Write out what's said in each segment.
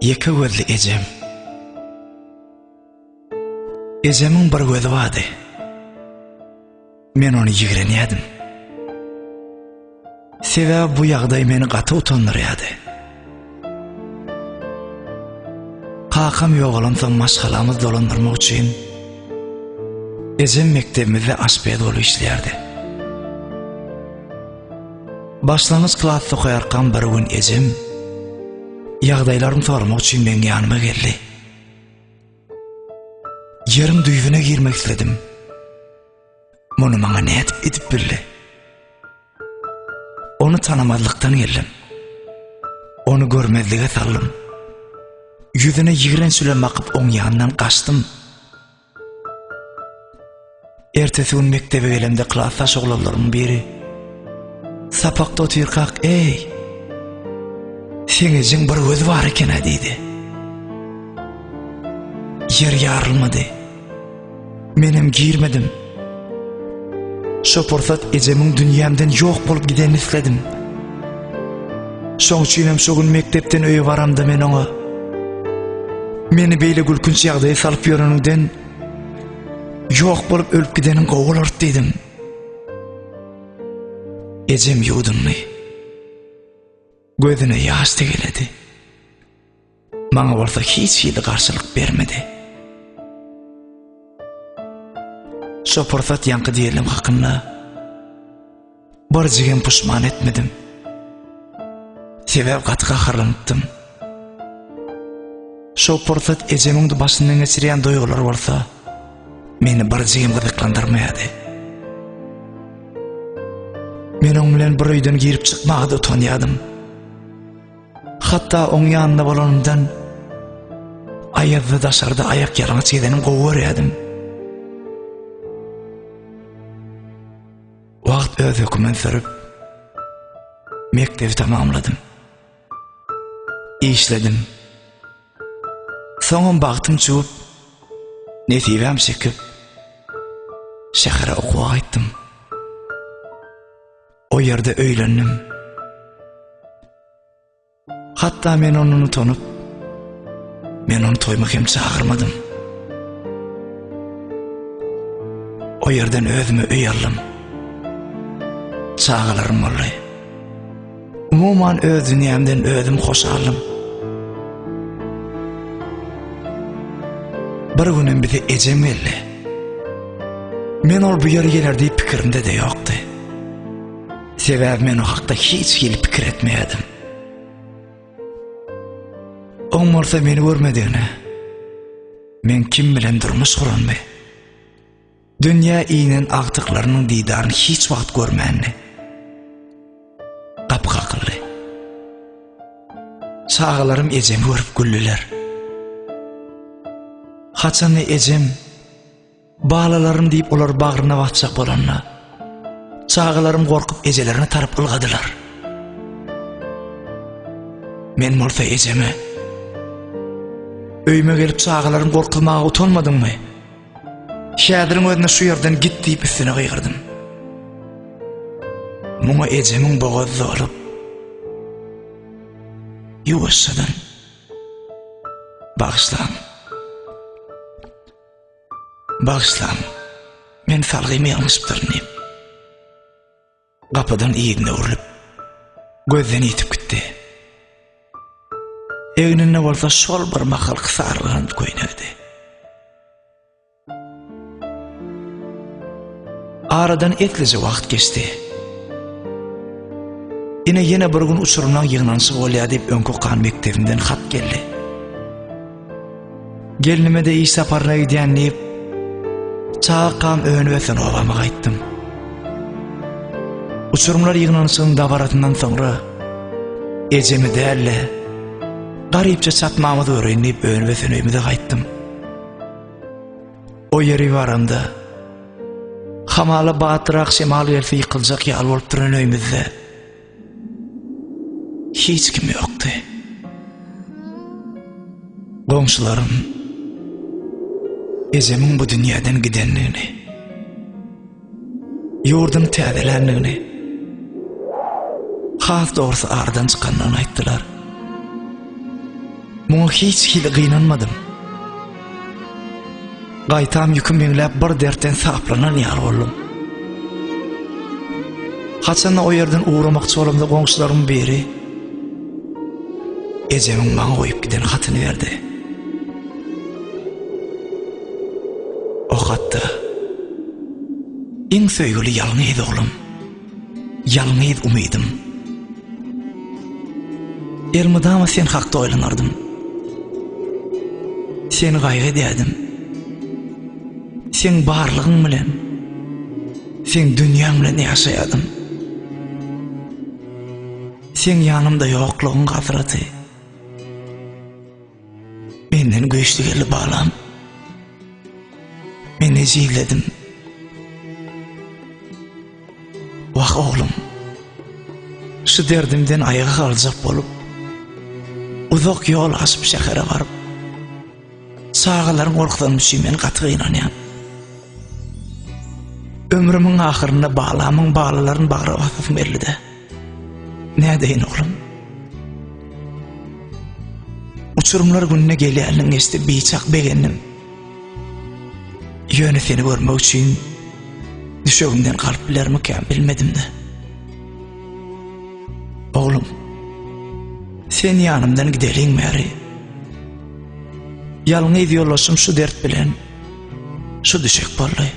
Ýeke gözli ejem. Ejemiň bir gözi bardy. Men ony ýigrenýärdim. Sebäbi bu ýagdaý meni gaty utandyrýardy. Kakam ýogalansoň maşgalamyzy dolandyrmak üçin ejem mekdebimizde aşpez bolup işleýärdi. Başlangyç klasda okaýarkam bir gün ejem ýagdaýlarymy soramak üçin meň ýanyma geldi. Ýeriň düýbüne girmek isledim. Muny maňa nädip edip bildi? Ony tanamazlykdan geldim. Ony görmezlige saldym. Ýüzüne ýigrenç bilen bakyp oň ýanyndan gaçdym. Ertesi gün mekdebe gelemde klasdaş oglanlarymyň biri sapakda otyrkak, "Eý, seň ejeň bir gözi bar eken-ä" diýdi. Ýer ýarylmady. Menem girmedim. Şo pursat ejemiň dünýämden ýok bolup gidenini isledim. Şoň üçinem şo gün mekdepden öýe baramda men oňa Meni beýle gülkünç ýagdaýa salyp ýöreniňden ýok bolup ölüp gideniň gowy bolardy diýdim. Ejem ýuwdundy. Gözüne ýaş tegeledi. Maňa bolsa hiç hili garşylyk bermedi. Şo pursat ýaňky diýelim hakynda birjigem puşman etmedim. Sebäp gaty gaharlanypdym. Şo pursat ejemiň başyndan geçirýän duýgulary bolsa meni birjigem gyzyklandyrmaýardy. Men oň bilen bir öýden girip çykmaga-da utanýardym. Hatda oň ýanynda bolanymdan aýazda daşarda aýak ýalaňaç gezenim gowy görýärdim. Wagt öz hökümini sürüp, mekdebi tamamladym. Işledim. Soňam bagtym çüwüp, nesibäm çekip, şähere okuwa gaýtdym. O ýerde öýlendim. Hatda men ondan utanyp, men ony toýuma hem çagyrmadym. O ýerden özüme öý aldym. Çagalarym boldy. Umuman öz dünýämden özüm hoşaldym. Bir günem bize ejem geldi. Men ol bu ýere geler diýip pikirimde-de ýokdy. Sebäbi men o hakda hiç hili pikir etmeýärdim. Oň bolsa meni görmedigine, men kim bilen durmuş guranymy, dünýä inen agtyklarynyň didaryny hiç wagt görmändi. Gapy kakyldy. Çagalarym ejemi görüp güldüler. Haçanda ejem Balalarym diýip olary bagryna basjak bolanda, çagalarym gorkup ejelerine tarap ylgadylar. Men bolsa ejeme, Öýüme gelip çagalarymy gorkuzmaga utanmadyňmy? Häziriň özünde şu ýerden git diýip üstüne gygyrdym. Muňa ejemiň bogazy dolup, ýuwaşjadan, Bagyşlaň. Bagyşlaň, men salgymy ýalňyşypdyryn diýip, gapydan yzyna öwrülip, gözden ýitip gitdi. Egninde bolsa şol bir mahalky sargylan köýnegidi. Aradan eslije wagt geçdi. Ine ýene bir gün uçurymlaň ýygnanyşygy bolýar diýip öňki okan mekdebimden hat geldi. Gelnime-de iş saparyna gidýän diýip, çagakam önüp-ösen obama gaýtdym. Uçurymlar ýygnanyşygyň dabarasyndan soňra ejemi däl-de, garypja çatmamyzy göreýin diýip önüp-ösen öýümize gaýtdym. O ýeri baramda, hamala batlyrak şemal gelse ýykyljak ýaly bolup duran öýümizde hiç kim ýokdy. Goňşularym ejemiň bu dünýäden gidendigini, ýurduny täzeländigini, has dogrusy aradan çykandygyny aýtdylar. Muňa hiç hili gynanmadym. Gaýtam ýüküm ýeňläp bir dertden saplanan ýaly boldum. Haçanda o ýerden ugramakçy bolamda goňşularymyň biri ejemiň maňa goýup giden hatyny berdi. O hatda Iň söýgüli ýalňyz oglum, ýalňyz umydym. Elmydama sen hakda oýlanardym. Seni gaýgy edýärdim. Seň barlygyň bilen, seň dünýäň bilen ýaşaýardym. Seň ýanymda ýoklugyň hasraty. Menden güýçli geldi balam. Men ejizledim. Wah oglum. Şu derdimden aýaga galjak bolup, uzak ýol aşyp şähere baryp, çagalaryň gorkuzanym üçin men gaty gynanýan. Ömrümiň ahyrynda balamyň balalaryny bagra basasym geldi-de. Nädeýin oglum? Uçurymlar gününe gelýänligiň eşidip biçak begendim. Ýöne seni görmek üçin düşegimden galyp bilermikäm bilmedim-de. Oglum, sen ýanymdan gideliň bäri. Ýalňyz ýoldaşym şu dert bilen şu düşek boldy.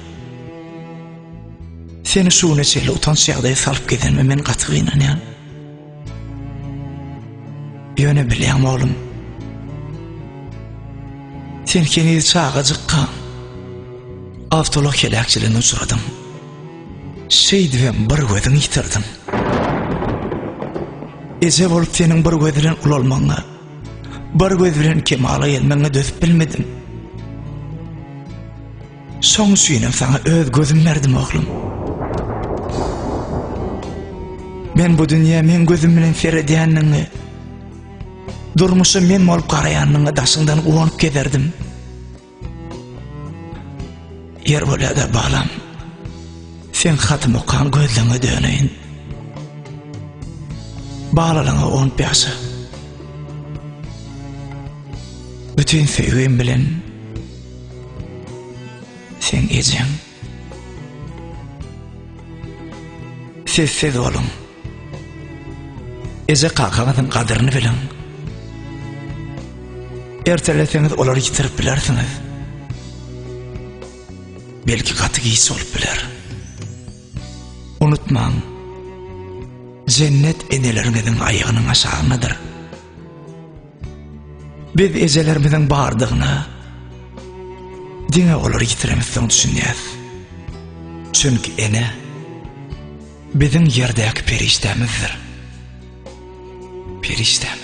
Seni şu güne çenli utanç ýagdaýa salyp gezenime men gaty gynanýan. Ýöne bilýäňmi oglum? Sen heniz çagajykkaň awtoulag heläkçiligine uçradyň. Şeýdibem bir gözüňi ýitirdiň. Eje bolup seniň bir göz bilen ulalmagyňa, bir göz bilen kemala gelmegiňe dözüp bilmedim. Şoň üçinem saňa öz gözüm berdim oglum. Men bu dünýä meň gözüm bilen seredýänligiňi, durmuşa men bolup garaýanlygyňa daşyňdan guwanyp gezerdim. Ýer bolýa-da balam, seň hatymy okan gözleňe döneýin. Balalaňa guwanyp ýaşa. Bütin söýgim bilen Seň ejeň. Sessiz boluň. Eje kakaňyzyň gadyryny biliň. Erteleseňiz olary ýitirip bilersiňiz. Belki gaty giç bolup biler. Unutmaň. Jennet eneleriňiziň aýagynyň aşagyndadyr. Biz ejelerimiziň bardygyna diňe olary ýitiremizsoň düşünýäs. Çünki ene biziň ýerdäki perişdämizdir. Perişdämiz.